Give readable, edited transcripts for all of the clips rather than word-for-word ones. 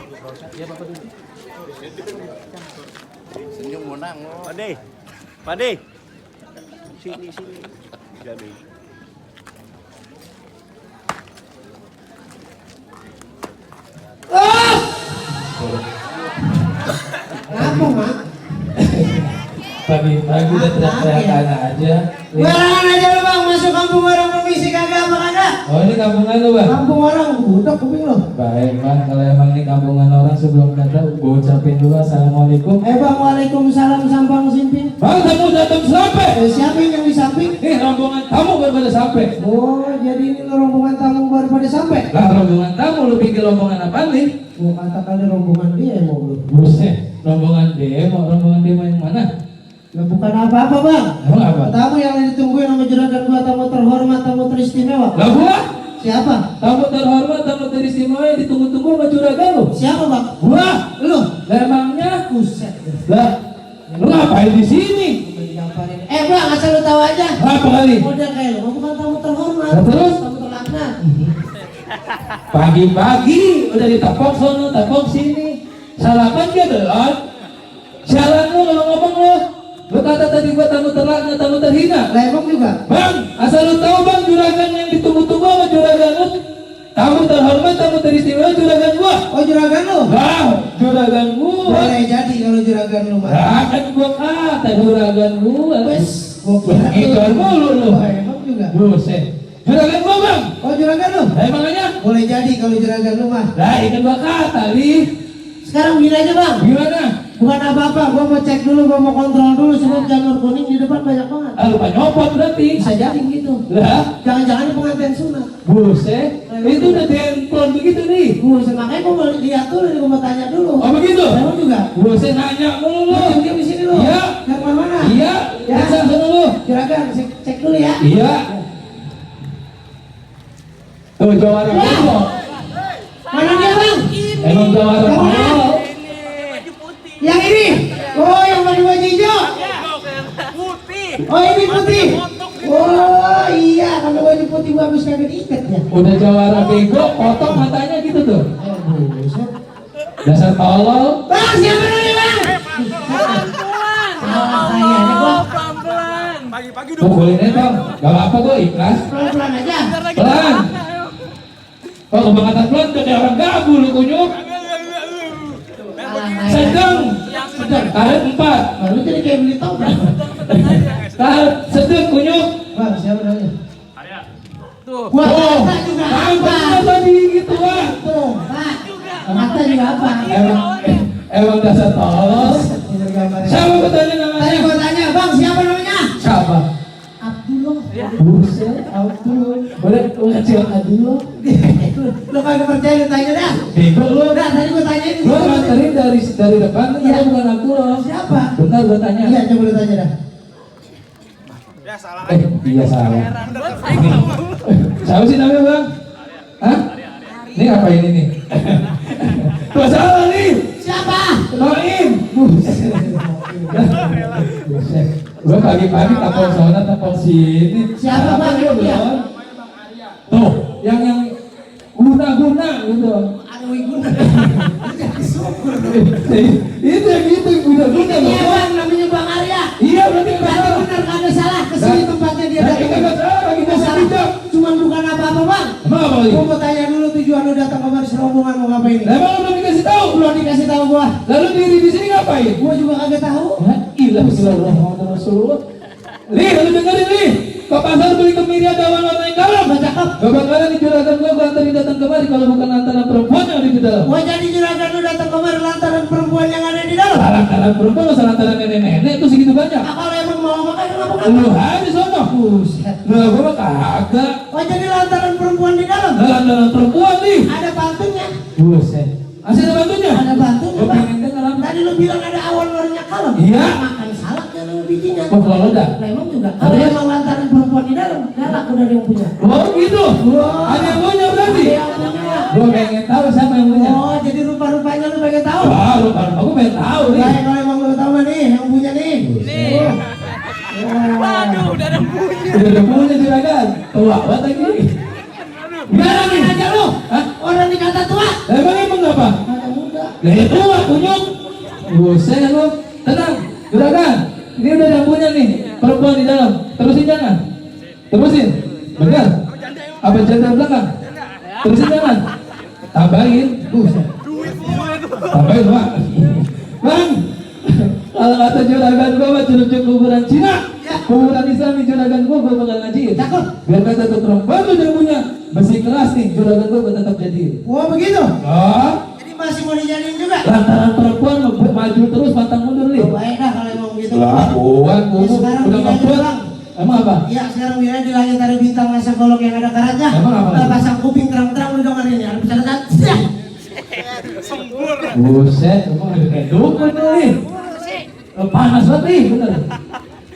Iya Bapak dulu. Senyum menang. Pade. Pade. Sini. Jadi. Apa, Mak? Pagi-pagi udah teriak-teriakan aja. Barangan aja lu, Bang. Masuk kampung orang permisi kagak apa kagak? Oh, ini kampungan lu, Bang? Kampung orang budak kuping lo. Baik, Bang. Kalau emang ini kampungan orang, sebelum datang gue ucapin dulu assalamualaikum. Bang, waalaikumsalam sampang simping. Bang, tamu datang sampai. Siapa yang di samping? Rombongan tamu baru pada sampai. Oh, jadi ini rombongan tamu baru pada sampai. Lah, rombongan tamu lu pikir rombongan apa nih? Gua kata kali rombongan dia mau lu. Buset, rombongan demo yang mana? Nah, bukan apa-apa, Bang. Emang apa? Tamu yang ditungguin sama juragan gua, tamu terhormat, tamu teristimewa. Lah gua? Siapa? Tamu terhormat, tamu teristimewa yang ditunggu-tunggu sama juragan lu. Siapa, Bang? Gua? Lu. Lah emangnya? Buset. Lah, lu ngapain di sini? Bang, asal lu tahu aja. Apa kali? Model kayak lu, bukan tamu terhormat. Lah, terus? Tamu terlaknat. Pagi-pagi udah ditepok sono, tepok sini. Sarapan dia belum. Jalan lu kalau ngomong lu. Lu kata tadi gua tamu terlaknat, tamu terhina. Lemong juga. Bang, asal lu tahu Bang, juragan yang ditunggu-tunggu sama juragan lu. Tamu terhormat, tamu teristimewa juragan gua. Oh, juragan lu? Bang, juragan gua. Boleh jadi kalau juragan lu, Bang. Nah, kan gua kata juragan gua. Wes, gua kira Ngikor mulu lu. Lemong juga. Buset. Juragan gua, Bang. Oh, juragan lu? Emangnya? Boleh jadi kalau juragan lu, mah. Lah, ikan gua kata, Li. Sekarang gini aja, Bang. Gimana? Bukan apa-apa, gua mau cek dulu, gua mau kontrol dulu sebelum janur kuning di depan banyak banget. Ah, lupa nyopot berarti. Bisa jadi gitu. Lah, Jangan-jangan ini pengantin sunat. buset. Itu udah templon begitu nih. Buset, makanya gua mau lihat dulu, gua mau tanya dulu. Oh begitu? Lemong juga. Buset nanya mulu lu. Diam di sini lu. Iya. Yang mana? Iya. Ya. Yang sana lu. Juragan, cek dulu ya. Iya. Tuh jawara bego. Mana dia, Bang? Emang jawara Yang mana? bego. Yang ini. Oh, yang baju hijau. Oh, ini putih. Oh, iya, kalau baju putih bagus kagak diikat ya. Udah jawara bego, potong matanya gitu tuh. Buset. Dasar tolol. Bang, siapa namanya, Bang? Salah saya, ya, gua. Pagi-pagi udah. Pukulin aja dong. Gak apa-apa gua ikhlas. Pelan-pelan aja. Pelan. Kalau kebangetan pelan udah kayak orang gabu lu kunyuk. Salah saya. Sedang. Tarik 4. Baru jadi kayak beli toprak. Tarik sedang kunyuk. Bang, siapa namanya? Tuh. Gua kata juga apa? Apa tadi gitu Bang? Tuh, Pak. Kata juga apa? Emang dasar tolol. Siapa gua tanya Tadi namanya? gua tanya, Bang, siapa namanya? Siapa? Abdullah. Buset, Abdul. Boleh kecil Abdul. Lu kagak percaya, lu tanya dah. Bego lu. Udah, tadi gua tanyain. Gua nganterin dari depan, Iya. bukan Abdul. Siapa? Bentar gua tanya. Iya, coba lu tanya dah. Ya salah. Iya salah. Siapa sih namanya Bang? Hah? Ini ngapain ini? Gua salah nih. Siapa? Noim. Buset. Gua pagi-pagi tapok sana tapok sini. Siapa, Bang? Lu Iya. belum? Tuh, yang guna-guna gitu. Aduh, guna. Itu yang gitu guna-guna Iya, loh. Bang, namanya Bang Arya. Iya berarti nggak Berarti salah. benar kagak salah. Kesini tempatnya dia Berarti datang. nggak salah, kita Nggak salah. bijak. Cuman bukan apa-apa, Bang. Emang apa lagi? Gua mau tanya dulu tujuan lu datang kemari serombongan mau ngapain? Lah emang lu belum dikasih tahu? Belum dikasih tahu gua. Lalu diri di sini ngapain? Gua juga kagak tahu. Ya ilah bismillahirrahmanirrahim Rasulullah. Nih, lu dengerin nih. Ke pasar beli kemiri ada warna yang dalam. Gak cakep. Gak bakalan di juragan gua anterin datang kemari kalau bukan lantaran perempuan yang ada di dalam. Gua jadi juragan lu datang kemari lantaran perempuan yang ada di dalam. Lantaran perempuan masa lantaran nenek-nenek tuh segitu banyak. Nah, kalau emang mau makan kenapa Lu enggak? aja sono. Buset. Lah gua mah kagak. Oh, jadi lantaran perempuan di dalam. Lah lantaran perempuan nih. Ada bantunya. Buset. Masih ada bantunya? Ada bantunya, Gua Bang. pengen denger apa? Tadi lu bilang ada awan warnanya kalem. Iya. Makan salad kan lu bijinya. Kok kalau udah? Lemon juga. Kalau emang lantaran perempuan di dalam, galak udah ada yang punya. Oh gitu. Ada yang punya berarti. Ada yang punya. Gua pengen tahu siapa yang punya. Oh, jadi rupa-rupanya lu pengen tahu. Wah, lu kan aku pengen tahu nih. Baik, kalau emang lu tahu mah nih, yang punya nih. Nih. Waduh, udah ada bunyi. Udah punya juragan. Tua banget lagi. Bilangin aja lu. Hah? Orang dikata tua. Emang apa? Ada muda. Lah itu mah kunyuk. Buset lu. Tenang, juragan. Ini udah yang punya nih, perempuan di dalam. Terusin jangan. Terusin. Benar. Apa janda belakang? Terusin jangan. Tambahin. Buset. Tambahin, Pak. Bang. Kalau kata juragan gua mah cukup kuburan Cina. Kuburan Islam juragan gua bakal ngajiin. Cakep. Biar kata tuh perempuan tuh dia punya besi keras nih, juragan gua tetap jadi. Wah begitu. Oh. Jadi masih mau dijadiin juga. Lantaran perempuan maju terus pantang mundur nih. Oh, baik dah kalau emang begitu. Lah, bukan kubu Sekarang udah gini aja, ngebut. Bang. Emang apa? Iya, sekarang biar di langit ada bintang masa golok yang ada karatnya. Emang apa lagi? Pasang kuping terang-terang udah dengar ini. Ada pesan. Buset, emang ada kayak dukun nih. Panas banget nih, bener.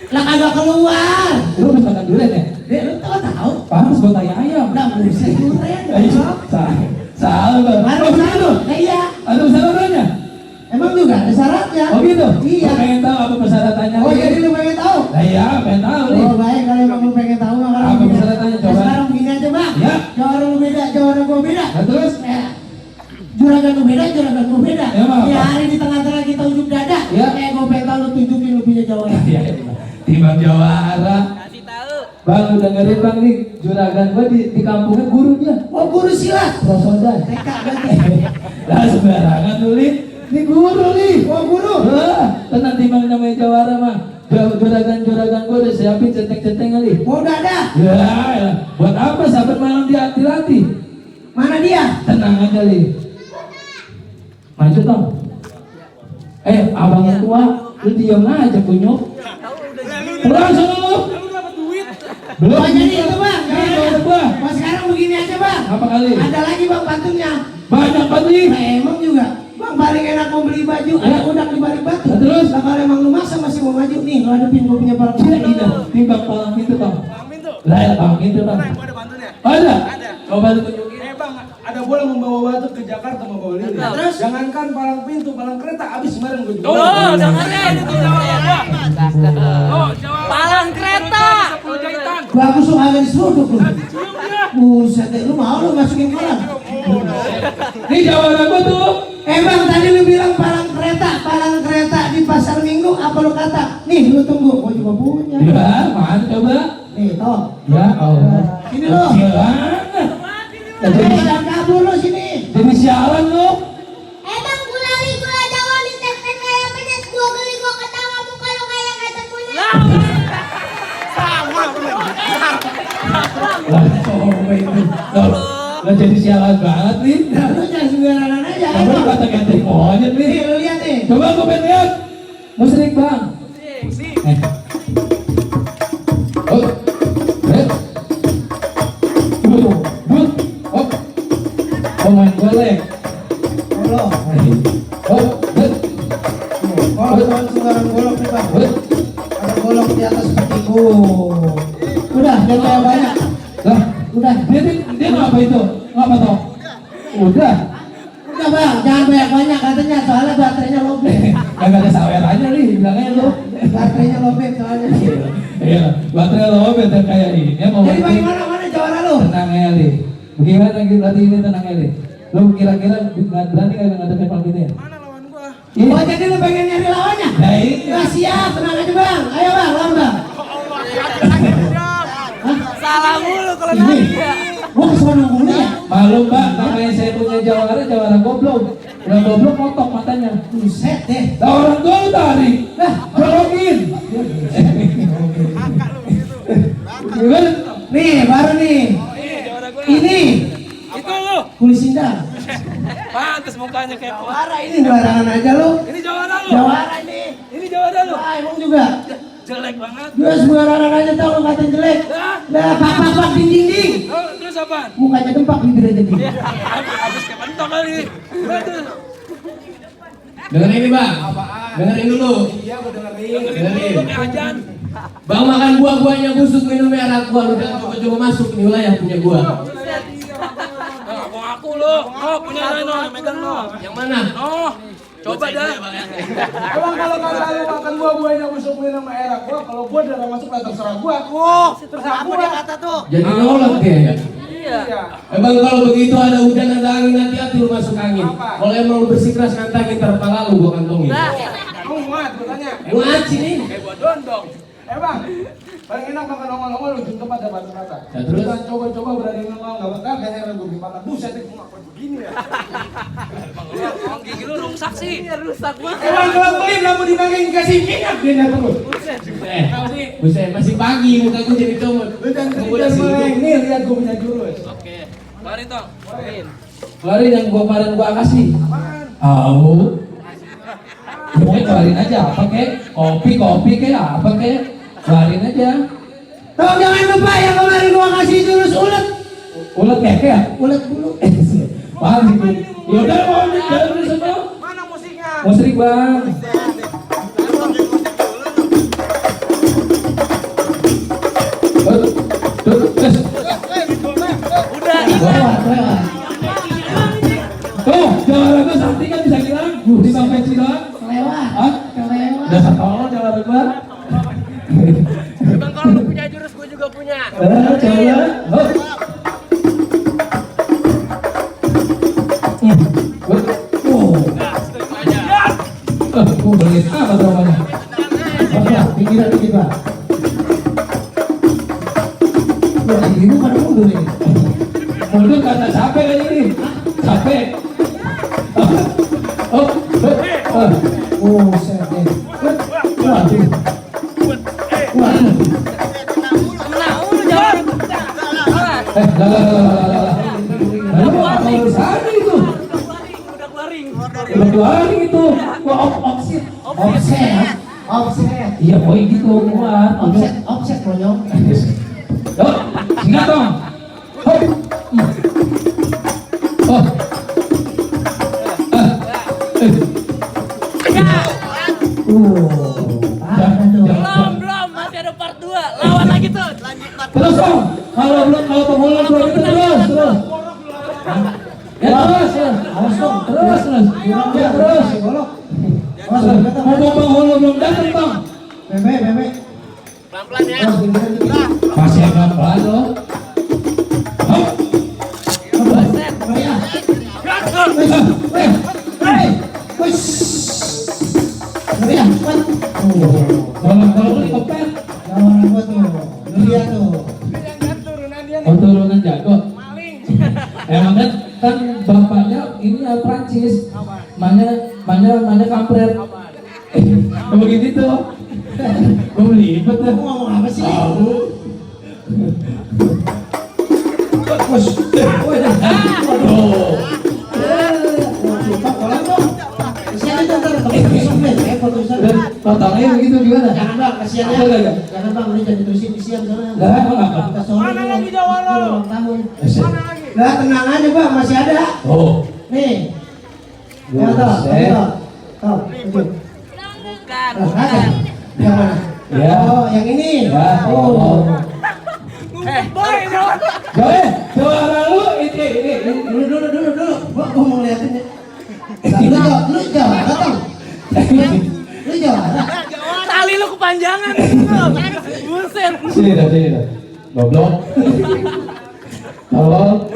Lah kagak keluar. Lu udah makan durian ya? Lu tahu? Panas buat tai ayam. Udah buset durian. Salah bang. Baru satu. Nah iya. Ada persyaratannya? Emang juga ada syaratnya. Oh gitu? Iya. Lu pengen tahu apa persyaratannya? Oh jadi lu pengen tahu? Nah iya, pengen tahu nih. Oh baik kalau emang lu pengen tahu mah Apa persyaratannya, coba? Sekarang begini aja bang. Ya. Jawara lu beda, jawara gua beda. Nah terus? Juragan lu beda, juragan gua beda. Ya, Bang. Ya hari di tengah-tengah kita unjuk dada. Ya. Gua pengen tahu lu tunjukin lu punya jawara. Iya, timbang jawara. Kasih tahu. Bang, lu dengerin bang nih, juragan gua di kampungnya gurunya. Oh guru silat. Prosodan. TK berarti. Lah sembarangan lu nih. Ini guru nih. Oh guru. Tenang timbang namanya jawara mah. Juragan gua udah siapin centeng-centeng kali. Oh udah ada. Ya, buat apa sahabat malam dilatih-latih? Mana dia? Tenang aja li. Maju dong. Abang yang tua, lu diam aja kunyuk. Pulang sana lu. Belum. Oh jadi itu bang. Ini jawara gua. Oh sekarang begini aja bang. Apa kali? Ada lagi bang pantungnya. Banyak banget nih. Nah, emang juga. Bang paling enak mau beli baju, ada udak di balik batu. Nah, terus? Nah, kalau emang lu masa masih mau maju nih, lu hadapin gua punya palang Tidak, pintu. timbang palang pintu bang. Lah ya palang pintu bang. Ada bantunya. Ada. Coba lu tunjukin. Bang, ada bola membawa batu ke Jakarta membawa lilin. Terus? Jangankan palang pintu, palang kereta habis kemarin gue juga. Oh, dengerin itu jawabannya. Oh, palang kereta. 10 jahitan. Bagus lu agak diseruduk lu. Buset deh, lu mau lu masukin kolam. Ini jawara gua tuh. Bang, tadi lu bilang palang kereta di pasar Minggu, apa lu kata? Nih, lu tunggu, gua juga punya. Ya, mana coba? Nih, toh. Ya Allah. Ini lu. Kecil banget. Jangan kabur lu sini. Jadi sialan lu. Bang, gulali gula Jawa di tes kayak pedas gua geli gua ketawa muka lu kayak kacang kunyit. Lah, coba itu. Lah jadi sialan banget nih. Nah, lu jangan sembarangan aja. Coba lu kata ganti monyet Nih, nih. lu lihat nih. Coba gua pengen lihat. Musrik bang. Oh. Oh main golek. Golok. Golok sembarang golok nih, Bang. Ada golok di atas petiku. Udah, jangan banyak. Lah, Udah. dia ngapa itu? Ngapa toh? Udah. Udah bang, jangan banyak-banyak katanya soalnya baterainya lobet. Kagak ada sawerannya nih, bilangnya lu. Baterainya lobet soalnya. Iya, baterai lo beda kayak ini. Dia mau Jadi bagaimana mana jawara lu? tenang Eli. Bagaimana lagi berarti ini tenang Eli? Lu kira-kira berani kagak ngadepin Pak ini ya? Mana lawan gua? Iya. Oh jadi lu pengen nyari lawannya? Nah ini. Nah, siap, tenang aja bang. Ayo bang, lawan bang. Salah mulu kalau Ini, nanya. gua kesukaan nunggu ya. Malu mbak, namanya saya punya jawara goblok. Udah goblok kotok matanya. Buset deh. Lah orang tua lu tarik. Nah, jorokin. Gimana? Nih, baru nih. Jawara gue. Ini Itu lu. kulis indah. Pantes mukanya kayak Jawara ini barangan aja lu. Ini jawara lu. Jawara ini. Ini jawara lu. Wah, emang juga. Jelek banget. Dia sembarangan aja tau lu kata jelek. Nah, pak dinding. Oh, terus apaan? Mukanya dempak bibirnya jadi. Habis kayak mentok kali. Terus. Dengerin ini bang, dengerin dulu. Iya, gua dengerin. Dengerin. Lu kayak ajan. Bang makan buah-buahnya busuk minum arak gua, lu jangan coba-coba masuk ini wilayah punya gua. Aku lu. Oh, punya no, megang no. Yang mana? Oh, coba dah. Emang kalau kata lu makan buah-buahnya busuk minum air gua, kalau gua udah masuk lah terserah gua. Oh, terserah gua. Dia kata tuh. Jadi nolak dia ya. Iya. Emang kalau begitu ada hujan ada angin hati-hati lu masuk angin. Kalau emang lu bersikeras nantangin terpala lu gua kantongin. Kamu muat, bertanya. Muat sini. Buat dondong. Bang, paling enak makan ongol-ongol ujung tempat ada batu-bata. Ya, terus? Kita coba-coba berani ngomong, nggak bakal kayak gue gimana. Buset, itu ngapain begini ya? Bang gigi lu rusak sih. Iya rusak banget. Emang kalau pelim, lamu dipakai kasih minyak dia nggak terus. Buset, masih pagi muka gua jadi comot. Lu jangan Gua cerita udah mulai, sibuk. ini lihat gue punya jurus. Oke. Mari Tong. Main. Keluarin yang gua kemarin gua kasih. Pokoknya keluarin aja apa kek? Kopi kek apa kek? Keluarin aja. Tong jangan lupa yang kemarin gua kasih jurus ulet. Ulet kek ya? Ulet bulu. Paham gitu. Yaudah mau jalan semua. Mana musiknya? Musrik bang. Udah. Lewat. Tuh, jalan itu sakti kan bisa hilang. Di bang pensi doang. Lewat. Hah? Lewat. Dasar tolong jalan gua. Bang kalau lu punya jurus gua juga punya. Jalan. Beli apa namanya? Ya, pikiran dikit Pak. Wah, ini pada mundur ini. Mundur karena capek kali ini. Capek. Oh, set. Waduh. Waduh. Nah, lu jangan. Lalu apa urusannya itu? Udah keluaring. Keluarin itu. Wah, offset. Offset. Iya, boy gitu keluar. Offset bonyong. Yo, singa dong. Hop. Oh. Ada tuh. Belum, masih ada part 2. Lawan lagi tuh. Terus dong. Kalau pemula belum itu terus. Ya terus. Awas dong. Terus. Ya terus. Mau penghulu belum datang bang. Bebe. Pelan-pelan ya. Masih agak pelan loh. Hop. Buset. Kalau beli kopet. Oh turunan jago. Emang kan bapaknya ini Prancis. Mana kampret. Begitu tuh. Gue belibet tuh. Ngomong apa sih? Waduh. Totalnya begitu gimana? Jangan bang, kasihan ya. Enggak. Jangan bang, ini jangan diterusin di siang sana. Lah, emang apa? Kita sore Mana dulu. lagi Jawa lo? Ulang tahun. Mana lagi? Lah tenang aja bang, masih ada. Oh. Nih. Ya toh, toh. Itu. Bukan. Ada. Yang mana? Ya. Oh, yang ini. Ya. Oh. Boy, jangan. Juara lu ini. Dulu. Gua mau liatin ya. Lu juara toh. Lu juara. Tali lu kepanjangan. Buset. Sini dah. Goblok. Halo.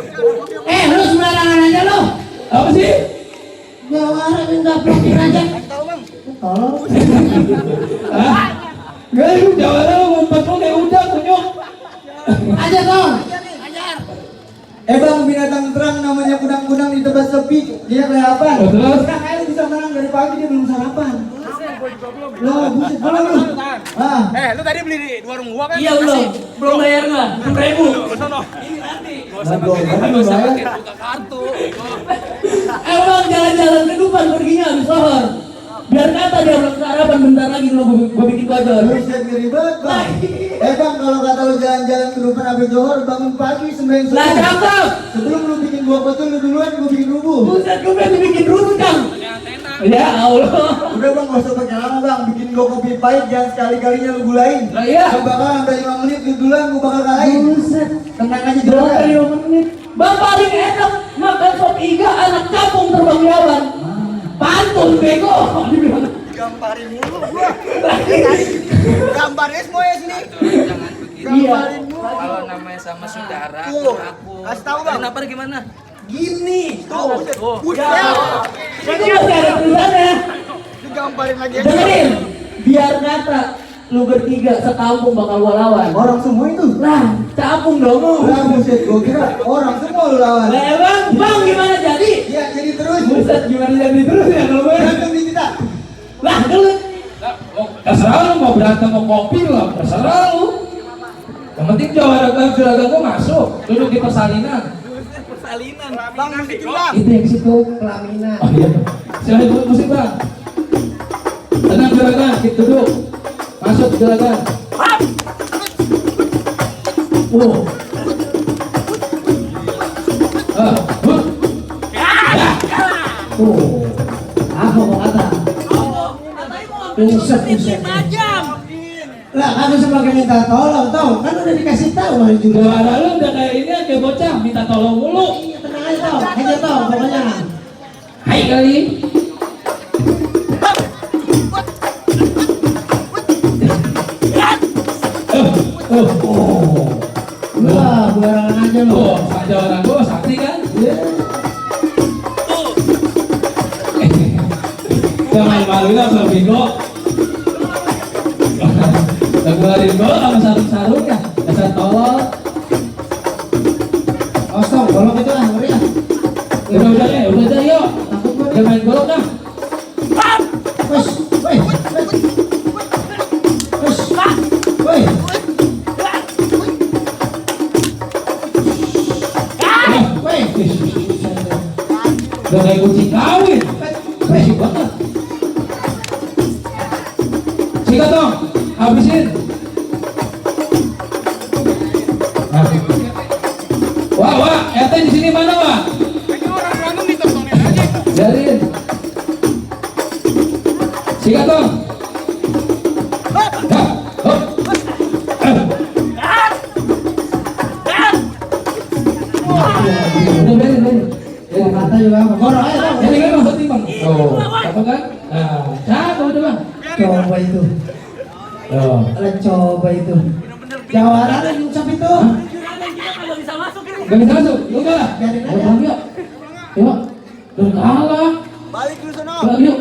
Lu sembarangan aja lu. Apa sih? Juara minta blokir aja. Tolong. Hah? Gak, lu juara lu ngumpet lu kayak udah kunyuk. Aja toh. Bang, binatang terang namanya kudang-kudang di tempat sepi. Dia kelihatan. Oh, terus? Nah, kayak lu bisa menang dari pagi dia belum sarapan. Loh, buset belum lu. Lu tadi beli di warung gua kan? Iya belum bayar gua. 6.000. Belum bayar. Buka kartu. Bang, jalan-jalan ke depan perginya habis sahur. Biar kata dia belum sarapan bentar lagi kalau gua bikin kocor. Buset ngeri banget bang. Bang, kalau kata lu jalan-jalan ke depan habis johor, bangun pagi sembahyang Lah subuh. cakep. Sebelum lu bikin gua kocor, lu duluan gua bikin rubuh. Buset, gua pengen bikin rumus Kang. Ya Allah. Udah bang, gak usah pakai lama bang. Bikin gua kopi pahit, jangan sekali-kalinya lu gulain. Lah iya. Gua bakal sampai 5 menit, lu duluan gua bakal kalahin. Buset. Tenang aja Doa juragan. 5 menit. Bang paling enak makan sop iga anak kampung terbang jalan. Pantun bego. Gamparin mulu gua. Gambarnya semua ya sini. Iya. Kalau namanya sama saudara, aku. Kasih tahu, Bang. Kenapa gimana? Gini, tuh. Itu masih ada tulisannya. Digambarin lagi. Dengerin. Biar kata lu bertiga sekampung bakal gua lawan. Orang semua itu. Lah, campung dong lu. Lah buset, gua kira orang semua lu lawan. Lah emang, Bang gimana jadi? Iya, jadi terus. Buset, gimana jadi terus ya kalau gue? Berantem di kita. Lah, dulu. Terserah lu mau berantem mau kopi lah, terserah lu. Yang penting juragan gua masuk, duduk di persalinan. Persalinan. Bang, musikin Bang. Itu yang situ pelaminan. Oh iya. Silakan duduk musik bang. Tenang juragan, kita duduk. Masuk juragan. Oh. Oh. Apa mau kata? Buset, buset. Lah, aku sebagai minta tolong, tau? Kan udah dikasih tahu hari juga. Juara lu udah kayak ini kayak bocah minta tolong mulu. Iya, tenang aja tau, aja tau, pokoknya. Hai kali. Wah, barangan aja lu. Oh, saja orang gua sakti kan? Jangan maluin apa bego. Keluarin gol sama sarung-sarung ya, dasar tolol. Kosong, golong itu lah, ngeri ya. Udah aja yuk. Jangan main golok dah. Wes, wes, wes. Wes, wes. Wes. Udah kayak kucing kawin. Berisik banget. Sikat dong, habisin. Nah. Wah, ente di sini mana, Wah? Biarin. Sikat dong. Ya, hop. Udah biarin. Kata juga apa? Gorong aja Bang. Jadi kan masuk timbang. Oh, apa kan? Nah, cakep udah bang. Coba itu. Oh. Lah coba itu. Jawara ada nyungsap itu. Gak bisa masuk, lu kalah. Biarin aja. Yuk, yuk. Yuk, udah kalah. Balik dulu sana. Yuk,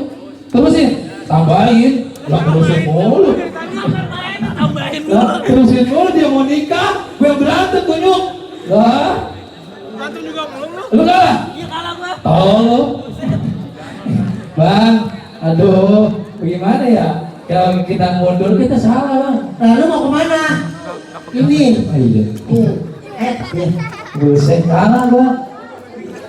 terusin. Tambahin. Lah terusin mulu. Lah terusin mulu dia mau nikah. Gue yang berantem kunyuk. Lah. Lu kalah. Tolong lu. Bang, aduh, bagaimana ya? Kalau kita mundur kita salah bang. Lalu mau kemana? Ini. Oh, iya. Ya. Buset kalah bang.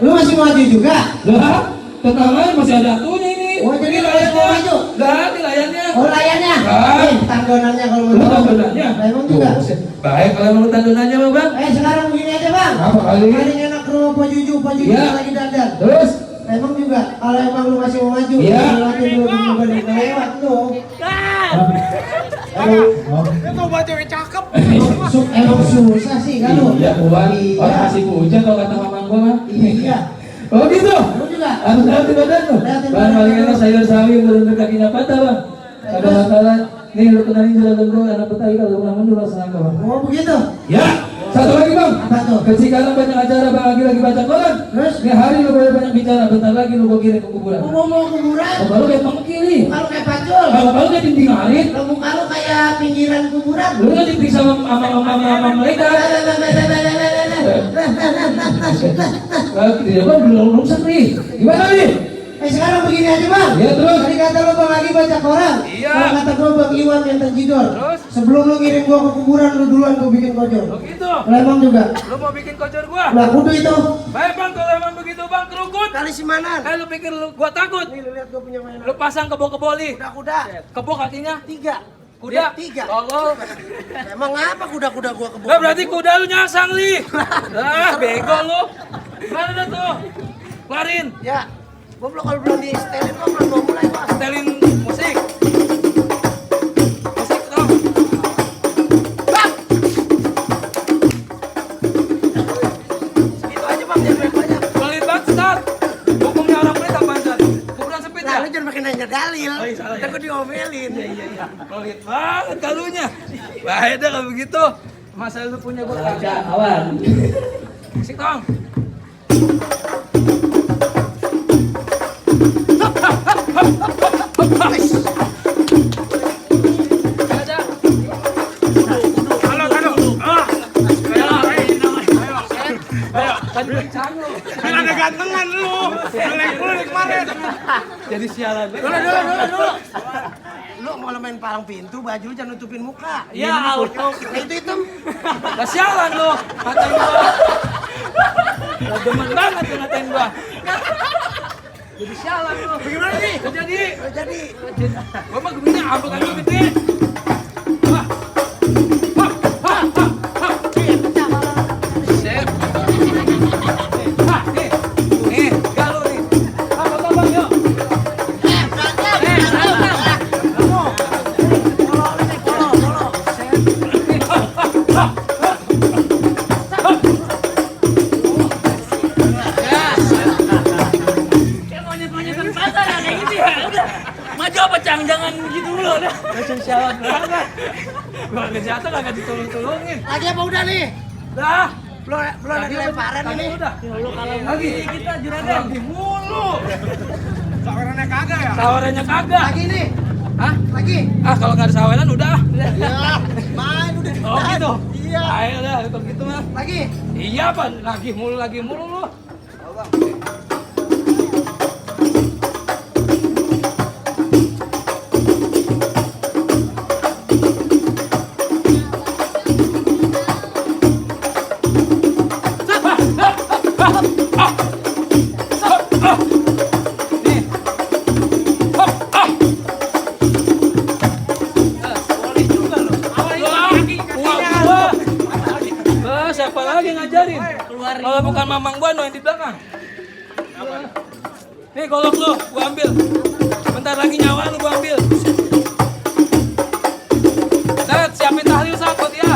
Lu masih maju juga? Lah, tenang aja masih ada atunya ini. Oh, jadi lu masih mau maju? Lah, ini layarnya. Oh, layarnya? Ah. Tanggonannya kalau Lu mau. tandonannya? Emang juga? Buset. Baik kalau mau tandonannya mah bang. Sekarang begini aja Bang. Apa kali? Paling enak ke rumah Pak Juju Iya. lagi dandan. Terus? Emang juga, kalau emang lu masih mau maju, Iya. lewatin dulu juga lewat lu. Itu buat cewek cakep. Emang susah sih kan lu? Iya, Tuhan. Iya. Orang kasih hujan kalau kata mamang gua mah. Iya. Oh gitu. Lu juga. Harus lihat di badan tuh. Lihatin Bahan badan. paling enak sayur sawi bener-bener kakinya patah bang. Ada masalah. Nih lu kenalin juragan gua anak petani kalau ngelamun dulu senang bang. Oh begitu. Ya. Satu lagi bang. Apa tuh? Sekarang banyak acara bang lagi baca koran. Terus? Nih hari lu banyak bicara. Bentar lagi lu gua kirim ke kuburan. Mau kuburan? Oh, kalau kayak pengkil nih. Kalau kayak pacul. Kalau kayak dinding arit. Kalau muka lu kayak pinggiran kuburan. Lu kan diperiksa sama mereka. Dia bang belum nih. Gimana nih? Sekarang begini aja Bang. Ya, terus? Tadi kata lu Bang lagi baca koran. Iya. Kalau kata gua Bang Iwan yang terjidor. Terus? Sebelum lu ngirim gua ke kuburan, lu duluan gua bikin kojol. Begitu. Emang juga. Lu mau bikin kocor gua? Lah kudu itu. Baik bang, kalau emang begitu bang, kerukut. Kali Simanan. Lu pikir gua takut? Nih lu lihat gua punya mainan. Lu pasang kebo-kebo nih. Kuda-kuda. Kebo kakinya? 3. Kuda? 3. Tolol. Emang apa kuda-kuda gua kebo? Lah berarti kuda lu nyasang nih. Ah, bego lu. Mana dah tuh? Keluarin. Ya. Gua belum di setelin gua belum mau mulai Bang. Setelin musik. Musik dong. Segitu aja Bang, jangan banyak. Pelit banget, start. Hukumnya orang pelit apa, Star? Kuburan sempit Nah, ya? lu jangan makin nanya dalil. Oh, iya, salah ya. Ntar gua diomelin. Pelit banget kalunya. Bahaya dah kalau begitu. Masa lu punya gua Aja kagak. kawan. Sik tong. Aja. Halo. Ah. Ayo, kan kencang lu. Kan ada gantengan lu. Ngelek kemarin. Jadi sialan. Dulu. Lu mau main palang pintu, baju lu jangan nutupin muka. Ya Allah. Itu hitam. Lah sialan lu. Ngatain gua. Lah demen banget lu ngatain gua. Jadi sialan lu. Gimana nih? Jadi. Gua mah gini ambek aja gede. Wah. Sip. Nih, gak lu nih. Bang, yuk. Maju apa Cang? Jangan gitu dulu dah. Langsung sialan banget. Gua agak jatuh kagak ditolong-tolongin. Lagi apa udah nih? Dah. Belum ada lemparan Tadi ini. udah. Lagi kita juragan. Lagi mulu. Sawerannya kagak ya? Sawarannya kagak. Lagi nih. Hah? Lagi. Ah kalau nggak ada sawaran udah. Ya, main udah. Oh gitu. Iya. Ayo dah kalau gitu mah. Lagi. Iya apa? Lagi mulu lu. Siapa lagi ngajarin? Kalau bukan mamang gua no yang di belakang. Nih golok lu, gua ambil. Bentar lagi nyawa lu gua ambil. Set, siapin tahlil sakot ya.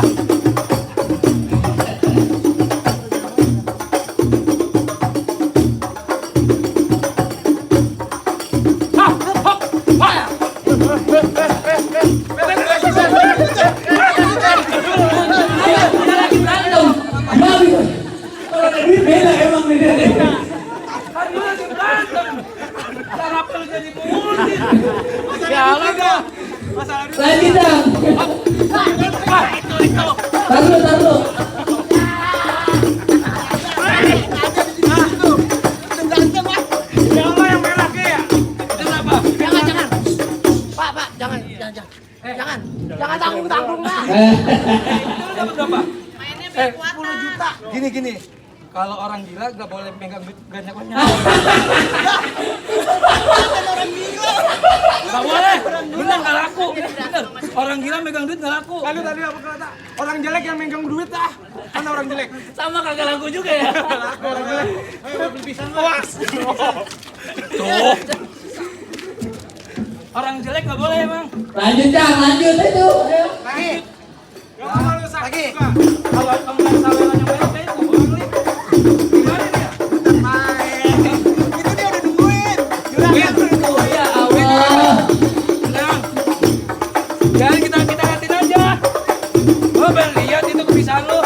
Beda emang beda. Kan lu lagi berantem. Sarapel jadi mulut. Ya Allah dah. Lagi dong. Taruh. Ya Allah yang main lagi ya? Itu kenapa? Jangan. Pak, jangan. Jangan tanggung lah. Itu dapat berapa? 10 juta. Gini. Kalau orang gila gak boleh megang duit banyak-banyak. Gak boleh. Bener gak laku. Bener. Orang gila megang duit gak laku. Lalu tadi apa kata? Orang jelek yang megang duit ah. Mana orang jelek? Sama kagak laku juga ya. Orang jelek. Puas. Tuh. Orang jelek gak boleh emang. Lanjut itu. Lagi. Gak mau lu sakit Lagi. juga. Kalau kemarin sawerannya banyak kayak itu. Gimana dia? Itu dia udah nungguin. Oh iya, awet. Tenang. Jangan kita ngatin aja. Oh, pengen lihat itu kebiasaan lu.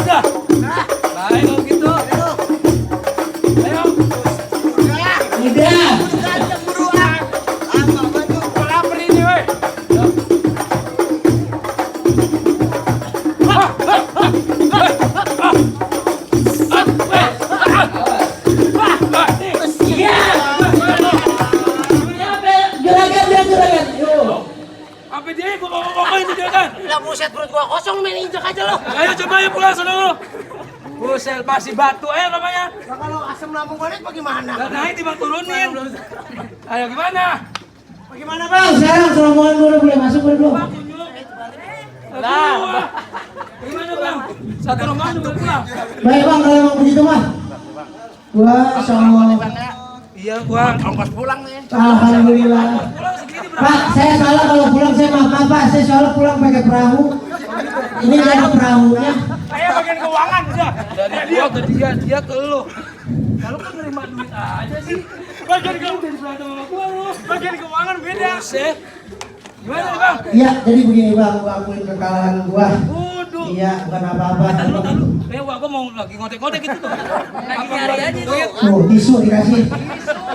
Udah. Baik kalau gitu. Ayo. Udah. Gua lapar ini weh. Juragan. Apa dia? Gua ngomong itu dia kan. Lah buset perut gua kosong main injek aja lo. Ayo coba ya pulang sana lu. Busel masih batu aja namanya. Lah kalau asam lambung gua naik bagaimana? Lah naik timbang turunin. Ayo gimana? Bagaimana bang? Bang, sekarang rombongan gue udah boleh masuk belum? Lah. Gimana bang? Satu rombongan udah pulang. Baik bang, kalau emang begitu mah. Gua sama Iya gua. Ongkos pulang nih. Alhamdulillah. Pulang segini berapa? Pak, saya salah kalau pulang saya maaf Pak. Saya soalnya pulang pakai perahu. Ini nggak ada perahunya. Saya bagian keuangan udah. Dari gua ke dia ke lu. Kalau kan nerima duit aja sih. Bagian Jadi berantem sama gua lu. bagian keuangan beda. Buset. Gimana nih bang? Iya, jadi begini bang, gua akuin kekalahan gua. Waduh. Iya, bukan apa-apa. Tahu. Gua mau lagi ngotek-ngotek gitu tuh. Lagi nyari aja tuh. Oh, tisu dikasih.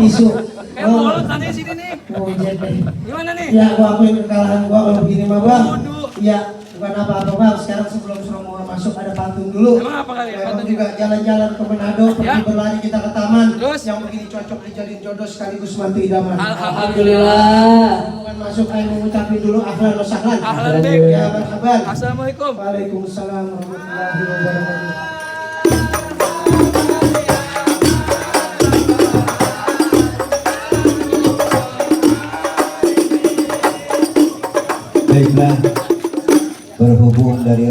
Tisu. Kayak bolot tadi sini nih. Oh, jadi. Gimana nih? Ya, gua akuin kekalahan gua kalau begini mah, Bang. Waduh. Iya, bukan apa-apa, Bang. Sekarang sebelum Romo masuk ada pantun dulu. Emang apa kali ya? Memang Pantun juga jalan-jalan ke Manado, pergi Ya. berlari kita ke taman. Terus? Yang begini cocok dijadiin jodoh sekaligus mantu idaman. Alhamdulillah. Bukan masuk ayo mengucapin dulu ahlan wa sahlan. Ahlan bik. Ya, marhaban. Assalamualaikum. Waalaikumsalam warahmatullahi wabarakatuh. Baiklah, berhubung dari